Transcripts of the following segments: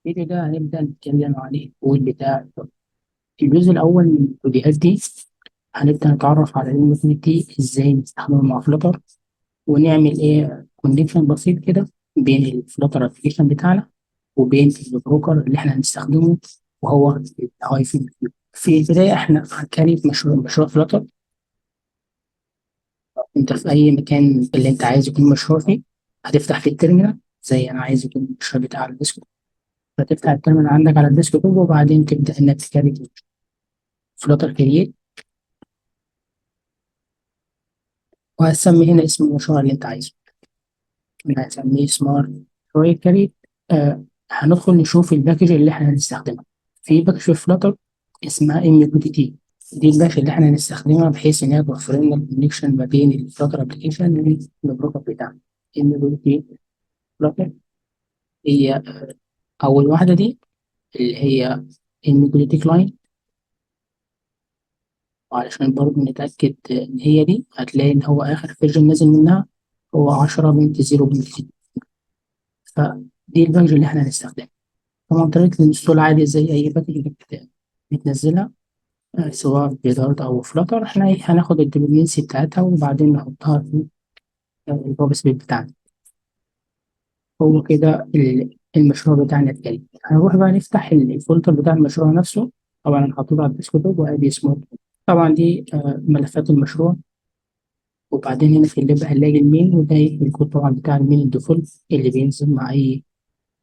الفيديو ده هنبدأ نتكلم عن الكود بتاع الجزء الأول من الفيديوهات دي. هنبدأ نتعرف على ال MQTT، ازاي نستخدمه مع Flutter، ونعمل ايه connection بسيط كده بين ال Flutter application بتاعنا وبين ال broker اللي احنا هنستخدمه وهو ال HiveMQ. في البداية احنا هن create مشروع Flutter. انت في اي مكان اللي انت عايز يكون مشروع فيه هتفتح فيه ال terminal، زي انا عايز يكون المشروع بتاع على ال desktop، فتفتح ال terminal عندك على ال desktop وبعدين تبدا انك ت create Flutter create، وهتسمي هنا اسم المشروع اللي انت عايزه. انا هسميه smart create. هندخل نشوف ال package اللي احنا هنستخدمها. في package في Flutter اسمها MQTT، دي ال package اللي احنا هنستخدمها بحيث ان هي توفر لنا ال connection ما بين ال Flutter application وال broker بتاعنا. MQTT Flutter هي اول واحدة دي اللي هي MQTT client، وعلشان برضه نتاكد ان هي دي هتلاقي ان هو اخر version نازل منها هو 10.0.6، فدي ال package اللي احنا هنستخدمها. طبعا طريقه ال install عادي زي اي package بتنزلها، سواء ب Dart او Flutter. احنا هناخد ال dependency بتاعتها وبعدين نحطها في ال pubspec بتاعنا. هو كده المشروع بتاعنا اتكلم. هنروح بقى نفتح ال folder بتاع المشروع نفسه. طبعا انا حاطه على ال desktop وادي اسمه. طبعا دي ملفات المشروع. وبعدين هنا في ال lib هنلاقي ال main، وده الكود طبعا بتاع ال main ال default اللي بينزل مع اي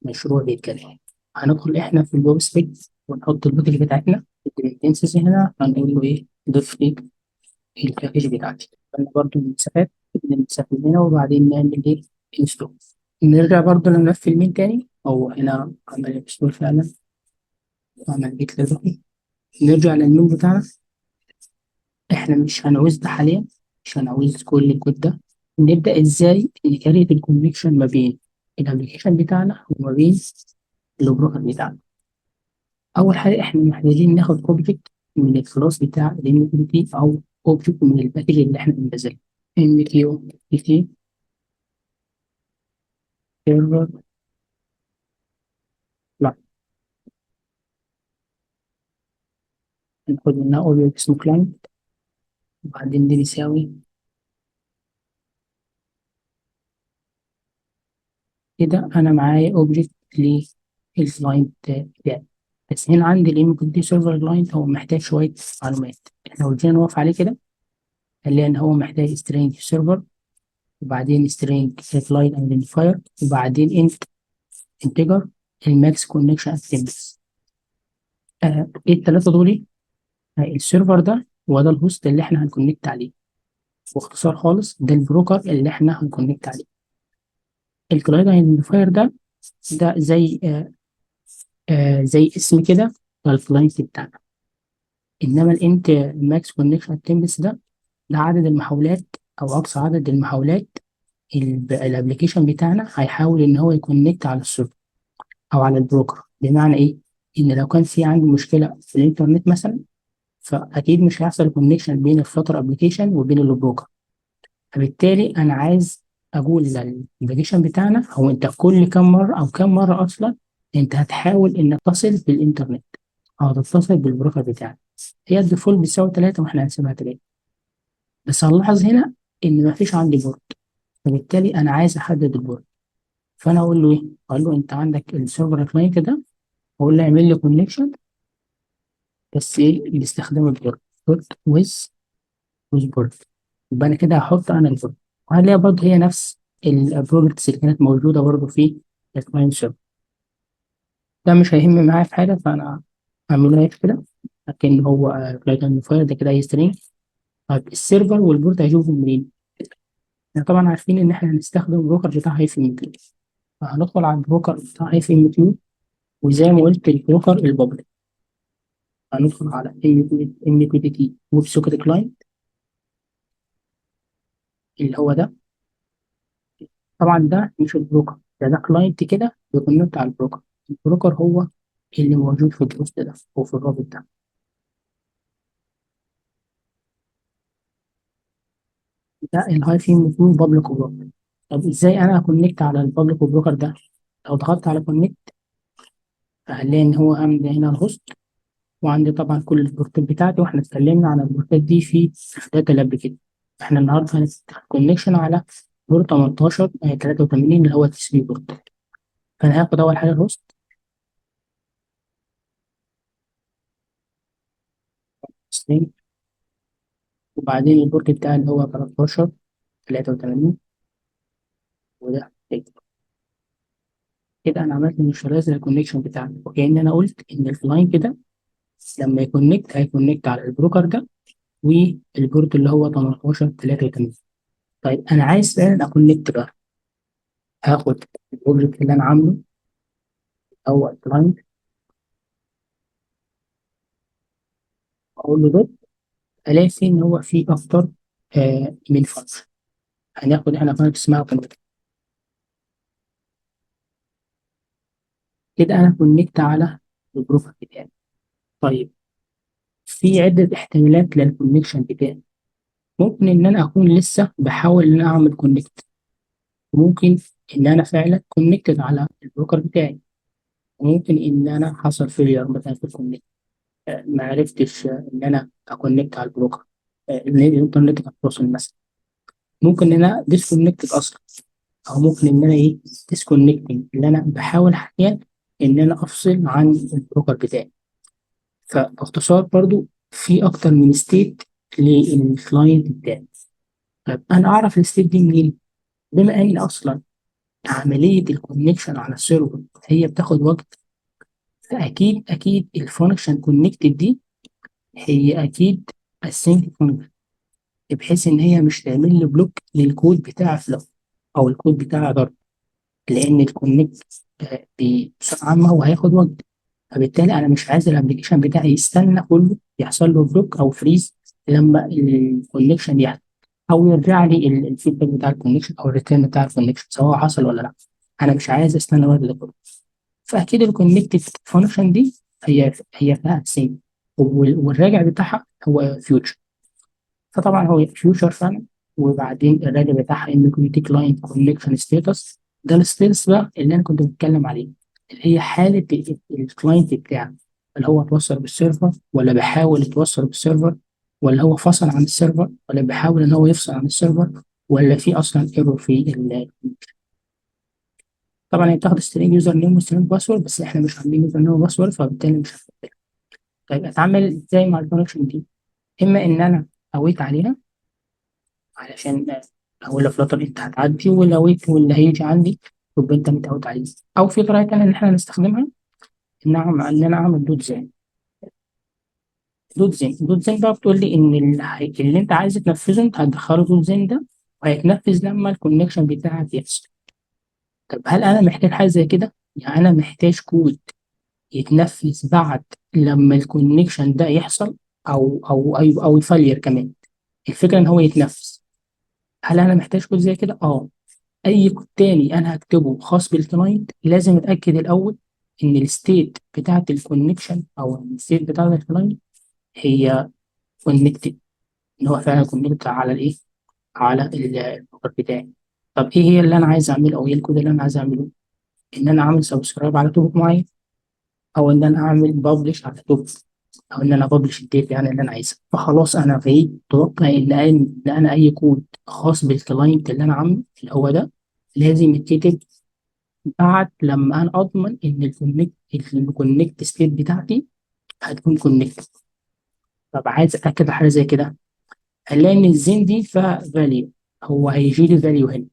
مشروع بيتكلم. هندخل احنا في ال pubspec ونحط ال package بتاعتنا ال dependencies هنا، هنقول له ايه، ضيف لي ال package بتاعتي. قلنا برضو المسافات المسافة هنا، وبعدين نعمل ايه install. نرجع برضو لملف ال main تاني، هو هنا عمل install فعلا وعمل git لدوكي. نرجع لل main بتاعنا. احنا مش هنعوز ده حاليا، مش هنعوز كل الكود ده. نبدأ ازاي ن create ال connection ما بين ال application بتاعنا وما بين ال broker بتاعنا. اول حاجة احنا محتاجين ناخد object من ال class بتاع ال MQTT او object من ال package اللي احنا بننزلها MQTT server client. ناخد منها object اسمه client، وبعدين دي بيساوي كده. انا معايا object لل client بتاعي، بس هنا عندي ال MQTT server client هو محتاج شوية معلومات. احنا لو جينا نوقف عليه كده هنلاقي ان هو محتاج string server، وبعدين string client identifier، وبعدين int integer ال max connection attempts. ايه الثلاثة دول؟ ال server ده هو ده ال host اللي احنا هن connect عليه، باختصار خالص ده ال broker اللي احنا هن connect عليه. ال client identifier ده زي اسم كده لل client بتاعنا. انما ال int max connection attempts ده عدد المحاولات او اقصى عدد المحاولات ال application بتاعنا هيحاول ان هو ي connect على ال server او على ال broker. بمعنى ايه؟ ان لو كان في عندي مشكلة في الانترنت مثلا، فاكيد مش هيحصل connection بين ال Flutter application وبين ال broker. فبالتالي انا عايز اقول لل application بتاعنا هو انت كل كام مرة او كام مرة اصلا انت هتحاول انك تصل بالانترنت او تتصل بال broker بتاعك. هي ال default بتساوي 3 واحنا هنسيبها 3. بس هنلاحظ هنا ان مفيش عندي port، فبالتالي انا عايز احدد ال port. فانا اقول له ايه؟ اقول له انت عندك ال server client ده، اقول له اعمل لي connection بس ايه؟ باستخدام ال port dot with port. يبقى انا كده هحط انا ال port، وهنلاقي برضه هي نفس ال properties اللي كانت موجودة برضه في ال client server. ده مش هيهم معايا في حاجة، فانا هعمله هيك كده، لكن هو client identifier ده كده اي string. طيب ال server وال port هيشوفوا منين؟ احنا طبعا عارفين ان احنا هنستخدم ال broker بتاع HiveMQ، فهندخل على ال broker بتاع HiveMQ، وزي ما قلت ال broker ال public. هندخل على MQTT WebSocket client اللي هو ده. طبعا ده مش ال broker، ده client كده بي connect على ال broker. ال broker هو اللي موجود في ال post ده او في الرابط ده. ده ال HiveMQ public broker. طب ازاي انا ا connect على ال public broker ده؟ لو ضغطت على connect فهنلاقي ان هو عندي هنا ال host، وعندي طبعا كل ال portات بتاعتي، واحنا اتكلمنا عن ال portات دي في الفيديوهات اللي قبل كده. احنا النهارده هنفتح connection على port 18 83 اللي هو TCP port. فانا هاخد اول حاجة ال host string، وبعدين ال port بتاعي اللي هو 13 83، وده كده. كده انا عملت initialize لل connection بتاعنا، وكأن انا قلت ان ال client ده لما ي connect هي connect على ال broker ده وال port اللي هو 18 83. طيب انا عايز فعلا ا connect بقى، هاخد ال object اللي انا عامله هو ال client، اقول له dot، الاقي فيه ان هو في اكتر من function. هناخد احنا function اسمها connect. كده انا connect على ال broker بتاعي. طيب في عده احتمالات لل connection بتاعي. ممكن ان انا اكون لسه بحاول ان انا اعمل connect، وممكن ان انا فعلا connected على ال broker بتاعي، وممكن ان انا حصل failure مثلا في ال connect، ما عرفتش ان انا ا connect على ال broker، الانترنت كان فاصل مثلا. ممكن ان انا disconnected اصلا، او ممكن ان انا ايه disconnecting، اللي انا بحاول حاليا ان انا افصل عن ال broker بتاعي. فباختصار برضو في اكتر من state لل client بتاعي. طيب انا اعرف ال state دي منين؟ بما ان اصلا عملية ال connection على ال server هي بتاخد وقت، فاكيد اكيد ال function connected دي هي اكيد async function، بحيث ان هي مش تعمل لي block لل code بتاع Flutter او الكود بتاع Dart، لان ال connect بصفة عامة هو هياخد وقت. فبالتالي انا مش عايز ال application بتاعي يستنى كله يحصل له block او freeze لما ال connection يحصل، او يرجع لي ال feedback بتاع ال connection او ال return بتاع ال connection سواء حصل ولا لا. انا مش عايز استنى الوقت ده كله. فاكيد ال connected function دي هي فيها async، والراجع بتاعها هو future. فطبعا هو future فعلا، وبعدين الراجع بتاعها MQTT client connection status. ده ال status بقى اللي انا كنت بتكلم عليه، اللي هي حاله ال client بتاعك، اللي هو اتوصل بال server ولا بيحاول يتوصل بال server، ولا هو فصل عن ال server ولا بيحاول ان هو يفصل عن ال server، ولا في اصلا error في ال. طبعا هي بتاخد string username و string password، بس احنا مش عاملين username و password فبالتالي مش هتقبل. طيب اتعامل ازاي مع ال connection دي؟ اما ان انا await عليها علشان اقول ل Flutter انت هتعدي، ولا wait واللي هيجي عندي يبقى انت متعود عليه. او في طريقه ثانية ان احنا نستخدمها، ان انا اعمل dot then. dot then dot then بقى بتقول لي ان اللي انت عايز تنفذه انت هتدخله dot then ده، وهيتنفذ لما ال connection بتاعك يحصل. طب هل انا محتاج حاجة زي كده؟ يعني انا محتاج كود يتنفذ بعد لما ال connection ده يحصل، او failure كمان. الفكرة ان هو يتنفذ. هل انا محتاج كود زي كده؟ اي كود تاني انا هكتبه خاص بال client لازم اتاكد الاول ان ال state بتاعت ال connection او ال state بتاعت ال client هي connected، ان هو فعلا connected على الايه، على ال broker بتاعي. طب ايه هي اللي انا عايز اعمله، او ايه الكود اللي انا عايز اعمله؟ ان انا اعمل subscribe على topic معين، او ان انا اعمل publish على topic، او ان انا publish ال data يعني اللي انا عايزها. فخلاص انا بقيت متوقع ان انا اي كود خاص بال client اللي انا عامله اللي هو ده لازم يتكتب بعد لما انا اضمن ان ال connect state بتاعتي هتكون connect. طب عايز اتاكد على حاجة زي كده، هنلاقي ان ال then دي فيها value، هو هيجي لي value هنا.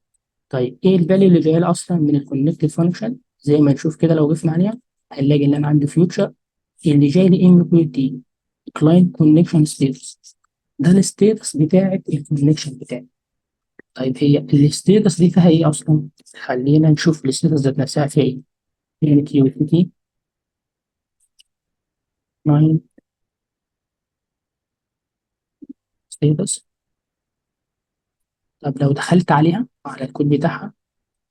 طيب ايه ال value اللي جاية لي اصلا من ال connected function؟ زي ما نشوف كده لو وقفنا عليها هنلاقي ان انا عندي future اللي جاي لي MQTT client connection status، ده ال status بتاعت ال connection بتاعي. طيب هي ال status دي فيها ايه اصلا؟ خلينا نشوف ال status ذات نفسها فيها ايه. MQTT client status. طب لو دخلت عليها على الكود بتاعها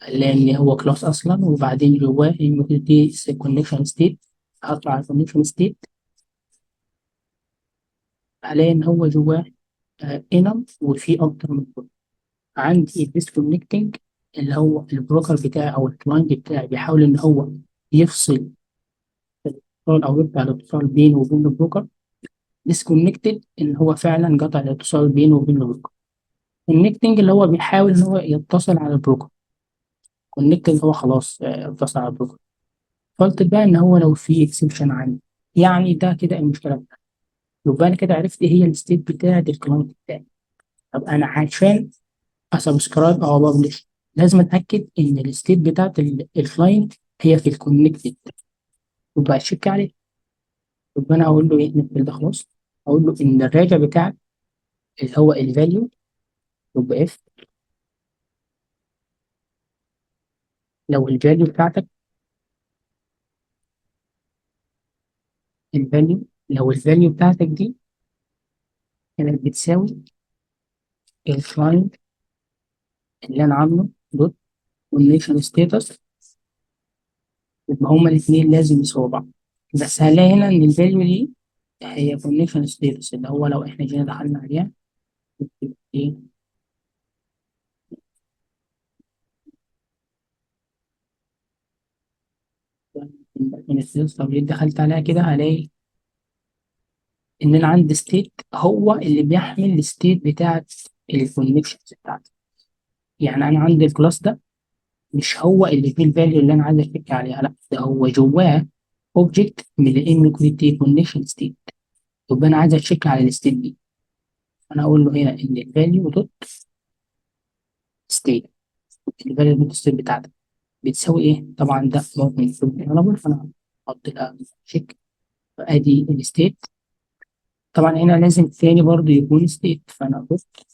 هنلاقي ان هو class اصلا، وبعدين جواه MQTT connection state. هطلع على connection state هلاقي ان هو جواه enum وفي اكتر من كود. عندي disconnecting اللي هو ال broker بتاعي او ال client بتاعي بيحاول ان هو يفصل او يقطع الاتصال بينه وبين ال broker. disconnected ان هو فعلا قطع الاتصال بينه وبين ال broker. connecting اللي هو بيحاول ان هو يتصل على ال broker. connected هو خلاص اتصل على ال broker. faulted بقى ان هو لو في exception عندي، يعني ده كده المشكلة بتاعتي. يبقى انا كده عرفت ايه هي ال state بتاعت ال client بتاعي. طب انا عشان ا subscribe او publish لازم اتاكد ان ال state بتاعت ال client هي في ال connected، يبقى ا check عليه. يبقى انا هقول له ايه؟ نقفل ده خلاص. اقول له ان الراجع بتاعك اللي هو ال value يبقى if لو ال value بتاعتك ال value، لو ال value بتاعتك دي كانت بتساوي ال client اللي انا عامله dot connection status، يبقى هما الاثنين لازم يساووا بعض. بس هنلاقي هنا ان ال value دي هي connection status، اللي هو لو احنا جينا دخلنا عليها ايه طب ليه دخلت عليها كده؟ هلاقي ان انا عندي state هو اللي بيحمل ال state بتاعت ال connections بتاعتي. يعني انا عندي ال class ده مش هو اللي فيه ال value اللي انا عايز ا check عليها، لا ده هو جواه object من ال MQTT connection state. يبقى انا عايز ا check على ال state دي، انا اقول له هنا ان ال value dot state، ال value dot state بتاعتك بتساوي ايه؟ طبعا ده ممكن يكون nullable، فانا احط لها check. ادي ال state. طبعا هنا لازم تاني برضو يكون state، فانا احط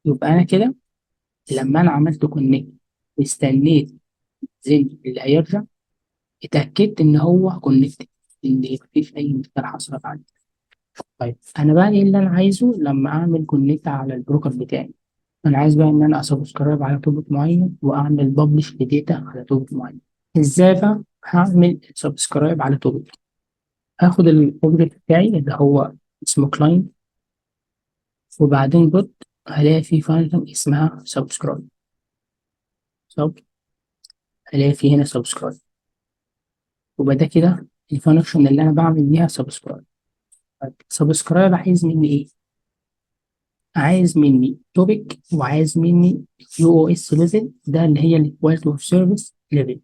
يبقى انا كده لما انا عملت connect واستنيت then اللي هيرجع، اتاكدت ان هو connected، ان مفيش اي مشكلة حصلت عندي. طيب انا بقى ايه اللي انا عايزه لما اعمل connect على ال broker بتاعي؟ انا عايز بقى ان انا ا subscribe على topic معين واعمل publish ل data على topic معين. ازاي بقى هعمل subscribe على topic؟ هاخد ال object بتاعي اللي هو اسمه client، وبعدين dot هلاقي فيه function اسمها subscribe. sub هلاقي فيه هنا subscribe، وبقى ده كده ال function اللي انا بعمل بيها subscribe. subscribe عايز مني ايه؟ عايز مني topic وعايز مني QoS level، ده اللي هي ال quality of service level.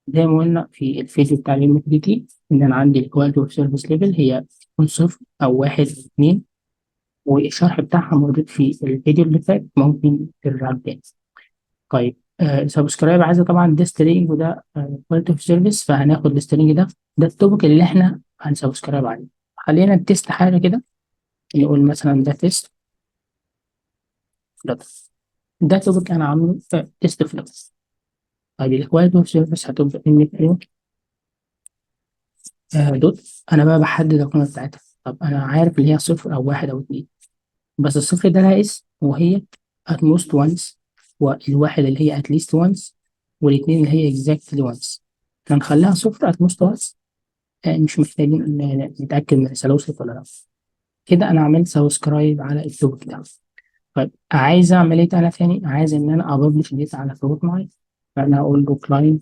زي ما قلنا في الفيديو بتاع ال MQTT ان انا عندي ال quality of service level هي تكون 0 او 1 او 2، والشرح بتاعها موجود في الفيديو اللي فات، ممكن ترجع له تاني. طيب subscribe عايزه طبعا ده string وده quality of service، فهناخد ال string ده، ده ال topic اللي احنا هن subscribe عليه. خلينا ن test حاجة كده، نقول مثلا ده test Flutter، ده topic انا عامله test Flutter. طيب ال quality of service هتبقى MQ dot، انا بقى بحدد القيمة بتاعتها. طب انا عارف اللي هي 0 او 1 او 2، بس الصفر ده لها اسم وهي at most once، والواحد اللي هي at least once، والاثنين اللي هي exactly once. هنخليها 0 at most once، مش محتاجين نتأكد من الرسالة وصلت ولا لا. كده انا عملت subscribe على ال topic ده. طيب عايز اعمل ايه انا تاني؟ عايز ان انا ا publish data على topic معين، فانا هقول له client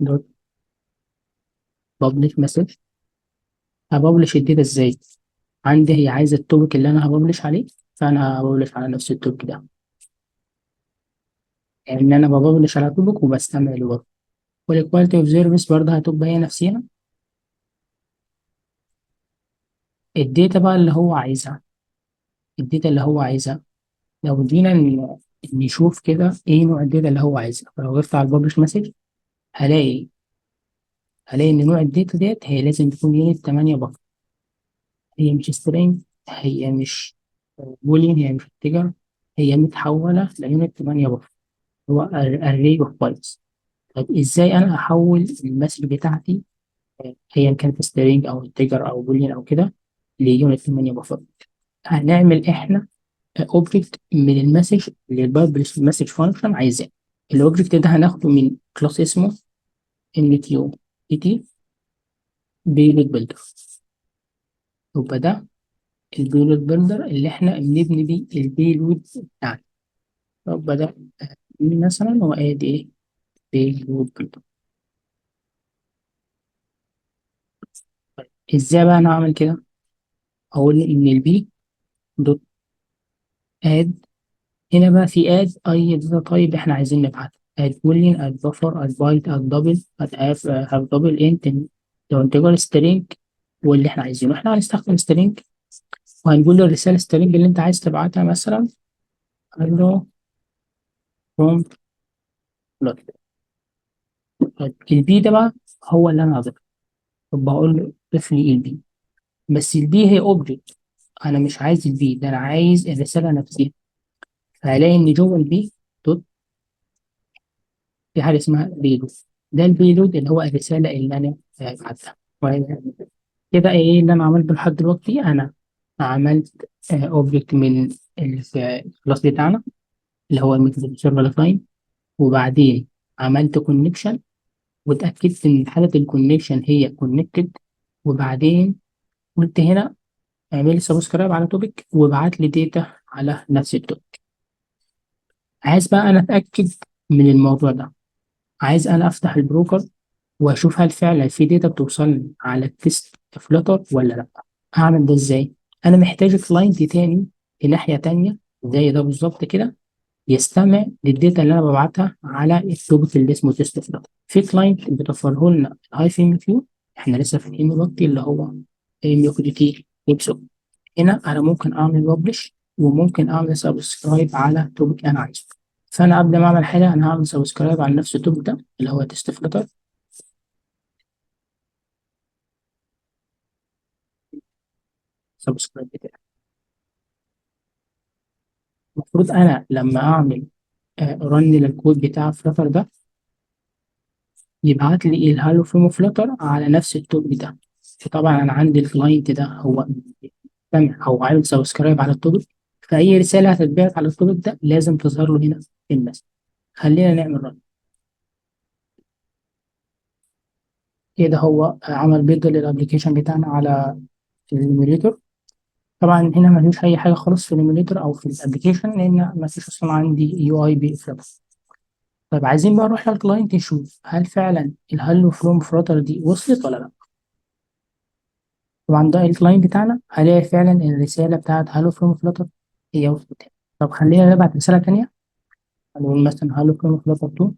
dot publish message. ه publish ال data ازاي؟ عندي هي عايزه ال topic اللي انا ه publish عليه، فانا ه publish على نفس ال topic ده، يعني ان انا ب publish على topic وبستعمل الورك. وال quality of service برضه هتبقى هي نفسها. ال data بقى اللي هو عايزها، ال data اللي هو عايزها لو جينا نشوف كده ايه نوع ال data اللي هو عايزها، فلو وقفت على ال publish message هلاقي ان نوع ال data ديت هي لازم تكون unit 8 buffer، هي مش string، هي مش boolean، هي مش integer، هي متحولة ل unit 8 buffer، هو array of bytes. طيب ازاي انا احول ال message بتاعتي هي كانت string او integer او boolean او كده ل unit 8 buffer؟ هنعمل احنا object من ال message اللي ال publish message function عايزاه. ال object ده هناخده من class اسمه MQTT payload builder، يبقى ده ال payload builder اللي احنا بنبني بيه ال payload بتاعنا. طب بدأ مثلا وادي ايه payload builder. ازاي بقى انا اعمل كده؟ اقول ان ال P dot add، هنا بقى في add اي data type احنا عايزين نبعته، add boolean، add buffer، add byte، add double، add half double، int، integer، string، واللي احنا عايزينه. احنا هنستخدم string وهنقول له الرسالة string اللي انت عايز تبعتها مثلا hello from Flutter. طيب ال P ده بقى هو اللي انا هضيفه. طب بقول له ضيف لي ال P، بس ال P هي object، انا مش عايز ال P ده، انا عايز الرسالة نفسها. فهلاقي ان جوه ال P dot في حاجة اسمها payload، ده ال payload اللي هو الرسالة اللي انا بعتها. كده ايه اللي انا عملته لحد دلوقتي؟ انا عملت object من ال class بتاعنا اللي هو ال method server client، وبعدين عملت connection واتاكدت ان حاله ال connection هي connected، وبعدين قلت هنا اعمل لي subscribe على topic وابعت لي data على نفس ال topic. عايز بقى انا اتاكد من الموضوع ده، عايز انا افتح ال broker واشوف هل فعلا في data بتوصلني على ال test Flutter ولا لا. هعمل ده ازاي؟ انا محتاج client تاني في ناحية تانية زي ده بالظبط كده، يستمع لل data اللي انا ببعتها على ال topic اللي اسمه test Flutter. في client بتوفره لنا ال HiveMQ، احنا لسه فاتحين دلوقتي اللي هو MQTT web. هنا انا ممكن اعمل publish وممكن اعمل subscribe على topic انا عايزه. فانا قبل ما اعمل حاجة انا هعمل subscribe على نفس ال topic ده اللي هو test Flutter. subscribe بتاعي المفروض انا لما اعمل run لل code بتاع Flutter ده يبعت لي ال hello from Flutter على نفس ال topic ده. فطبعا انا عندي ال client ده هو سامع او عامل subscribe على ال topic، فاي رسالة هتتبعت على ال topic ده لازم تظهر له هنا في ال message. خلينا نعمل run كده. هو عمل build لل application بتاعنا على ال emulator. طبعا هنا ما فيش اي حاجة خالص في ال emulator او في ال application لان ما فيش اصلا عندي UI ب Flutter. طيب عايزين بقى نروح لل client نشوف هل فعلا ال hello from Flutter دي وصلت ولا لا. طبعا ده ال client بتاعنا، هلاقي فعلا الرسالة بتاعت hello from Flutter هي وصلت. طب خلينا نبعت رسالة تانية، هنقول مثلا hello from Flutter 2.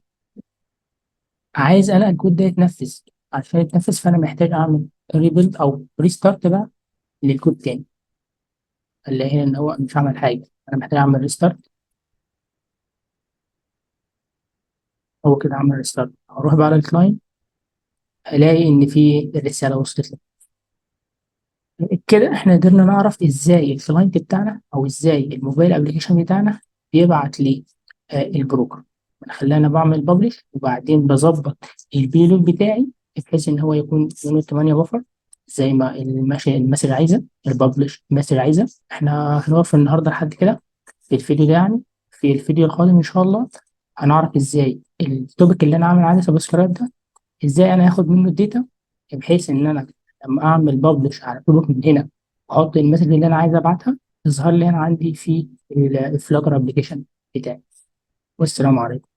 عايز انا الكود ده يتنفذ، عشان يتنفذ فانا محتاج اعمل rebuild او restart بقى للكود تاني. هنلاقي هنا ان هو مش عمل حاجة، انا محتاج اعمل restart. هو كده عمل restart. هروح بقى على ال client هلاقي ان في الرسالة وصلت لي. كده احنا قدرنا نعرف ازاي ال client بتاعنا او ازاي ال mobile application بتاعنا بيبعت لي ال broker. خلانا بعمل publish وبعدين بظبط ال payload بتاعي بحيث ان هو يكون uint 8 buffer زي ما ال message عايزه، ال publish message عايزه. احنا هنوقف النهارده لحد كده في الفيديو ده، يعني في الفيديو القادم ان شاء الله هنعرف ازاي ال topic اللي انا عامل عليه subscribe ده ازاي انا هاخد منه ال data بحيث ان انا لما اعمل publish على topic من هنا واحط ال message اللي انا عايز ابعتها تظهر لي انا عندي في ال Flutter application بتاعي. والسلام عليكم.